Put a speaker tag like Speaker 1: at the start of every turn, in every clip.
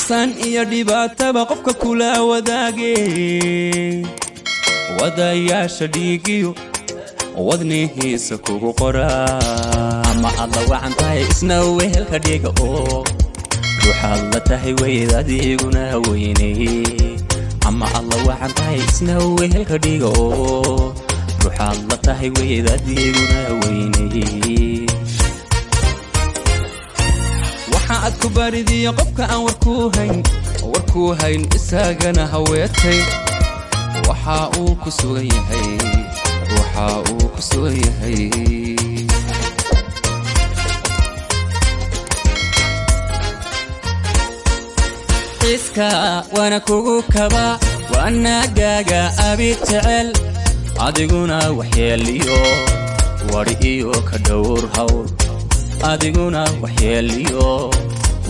Speaker 1: San iyo dhibaataba qofka kula wadaage, wadayaasha dhiigiyo wadnihiisa kugu qoraa.
Speaker 2: Ama aad la wacan tahay isna wehelka dhiga oo ruuxaad la tahay weyd adiguna weynay. Ama aad la wacan tahay isna wehelka dhiga oo ruuxaad la tahay weyd adiguna weynay.
Speaker 1: Waxa aad ku baridiyo qofka aan warkuu hayn, warkuu hayn isagana haweetay, waxa uu ku sugan yahay, waxa uu ku sugan yahay.
Speaker 2: Xiska waana kugu kaba waanagaaga abi jecel, adiguna waxyeeliyo wadhi iyo ka dhowr hawl, adiguna waxyeeliyo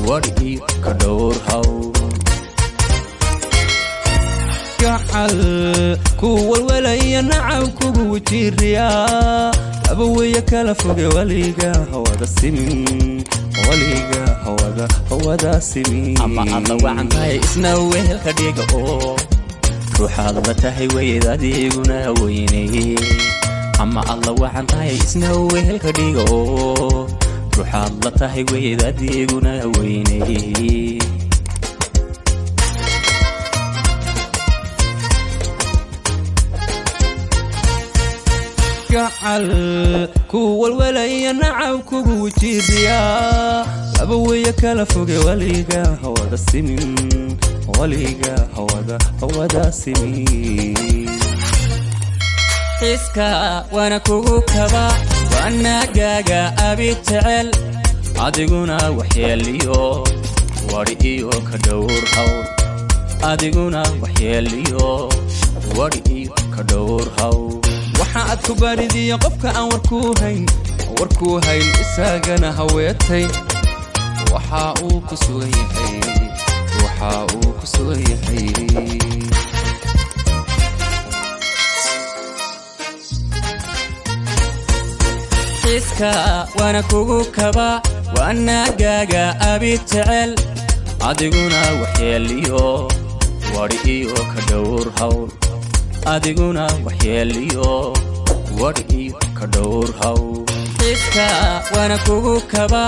Speaker 2: wadhi iyo ka dhowr hawl.
Speaker 1: Gacal ku walwalaya nacab kugu wajiriyaa, laba weya kala foge, waliga hawada simin, waliga hawada hawada simin.
Speaker 2: Ama aad la wacan tahay isna wehelka dhiga oo ruuxaad la tahay weyd adiguna weynay. Ama aad la wacan tahay isna wehelka dhiga oo ruuxaad la tahay weyd adiguna weynay.
Speaker 1: Gacal ku walwalaya nacab kugu wajiriyaa, laba weya kala foge, waliga hawada simin, waliga hawada hawada simin.
Speaker 2: Xiska waana kugu kaba waanagaaga abi jecel, adiguna waxyeeliyo wadhi iyo ka dhowr hawl, adiguna waxyeeliyo wadhi iyo ka dhowr hawl.
Speaker 1: Waxa aad ku baridiyo qofka aan warkuu hayn, warkuu hayn isagana haweetay, waxa uu ku sugan yahay, waxa uu ku sugan yahay.
Speaker 2: Xiska waana kugu kaba waanagaaga abi jecel, adiguna waxyeeliyo wadhi iyo ka dhowr hawl, adiguna waxyeeliyo wadhi iyo ka dhowr hawl. Xiska waana kugu kaba.